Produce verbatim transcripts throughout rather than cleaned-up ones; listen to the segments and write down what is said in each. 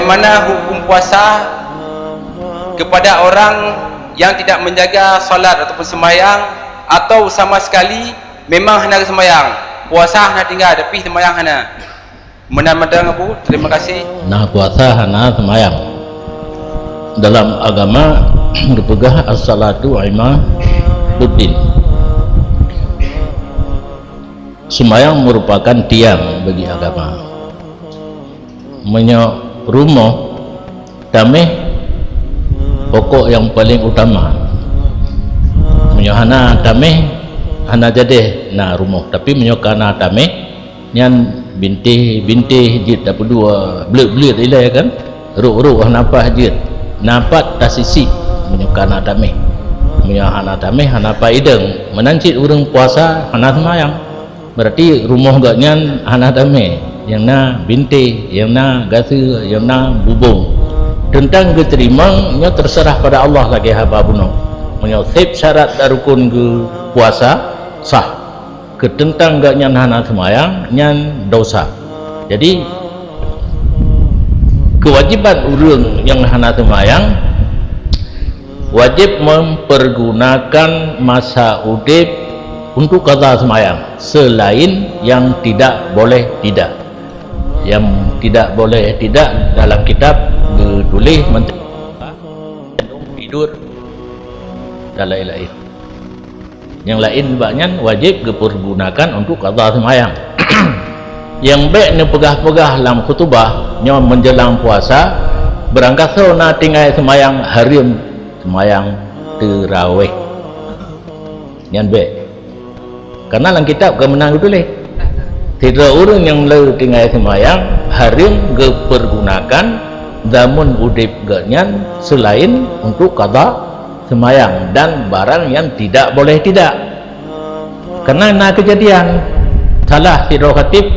Bagaimana hukum puasa kepada orang yang tidak menjaga salat ataupun sembahyang, atau sama sekali memang hana sembahyang, puasa hana tinggai tapi sembahyang hana? Meunan mantong, Abu. Terima kasih. Nah, puasa hana sembahyang. Dalam agama geupeugah, "As-salatu imaduddin." Sembahyang merupakan tiang bagi agama. Meunyoe rumoh, tameh pokok nyang paleng utama. Meunyoe hana tameh, hana jadeh na rumoh. Tapi meunyoe ka na tameh, nyan bintéh-bintéh jeuet tapeudua, bleuet-bleuet ilée kan, rôk-rôk hana paih jeuet, na pat tasisik meunyoe ka na tameh. Meunyoe hana tameh, hana paih idong. Meunan cit ureuëng puasa hana seumayang. Berarti rumoh geuh nyan hana tameh, nyang na bintéh, nyang na gaseue, nyang na bubông. Teuntang geuteurimong nyoe teuseurah pada Allah lagée haba bunoe. Meunyoe seb syarat dan rukun geupuasa, sah. Keu teuntang geuh nyan hana seumayang, nyan dosa. Jadi, keuwajiban ureuëng nyang hana seumayang, wajéb mempergunakan masa udeb untuk qadha seumayang, selain yang tidak boleh tidak. Yang tidak boleh tidak dalam kitab geutuléh mantong tidur dan laén-laén. Nyang laén nibak nyan wajéb geupeurgunakan untuk qadha seumayang. Nyang bék neupeugah-peugah lam khutubah nyoe meunjeulang puasa, beurangkasoe na tinggai seumayang hareuem seumayang teurawéh. Nyan bék. Karena lam kitab ka meunan geutuléh, sidroe ureuëng nyang le tinggai seumayang hareuem geupeurgunakan zameun udeb geuh nyan seulaén untuk qadha seumayang dan barang nyang tidak boleh tidak. Karena na keujadian salah sidroe khatib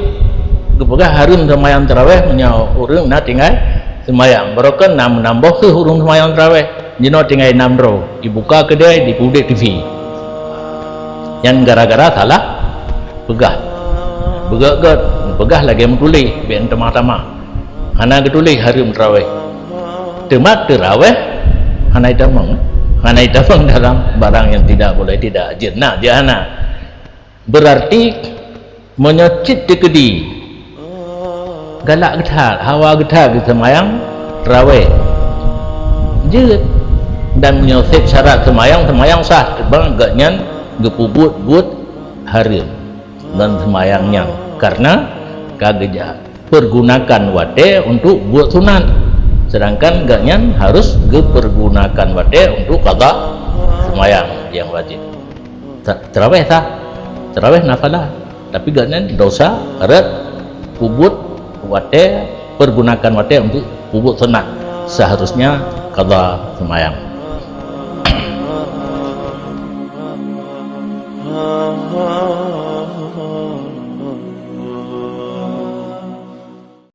geupeugah hareuem seumayang teurawéh meunyoe ureuëng na tinggai seumayang. Barokon na meunan boh kheueh ureuëng seumayang teurawéh, jinoe tinggai nam droe, jibuka keudè, jipeudeb TV. Nyan gara-gara salah peugah. Beugét-gét, peugah lagée meutuléh, bék tamah-tamah. Hana geutuléh hareuem teurawéh. Teuma teurawéh hana itamong, hana itamong dalam barang nyang tidak boleh tidak. Jeuet na, jeuet hana. Berarti meunyoe cit teukeudi galak geuthat, hawa geuthat geuseumayang teurawéh, jeuet. Dan meunyoe seb syarat seumayang, seumayang sah, teuma geuh nyan geupeubuet buet hareuem ngon seumayang nyan, karena ka geujak pergunakan watée untuk buet sunat, sedangkan geuh nyan harus geupergunakan watée untuk qadha seumayang nyang wajéb. Ta-, teurawéh sah, teurawéh na pahala, tapi geuh nyan dosa rot peubuet watée, pergunakan watée untuk peubuet sunat, seharusnya qadha seumayang.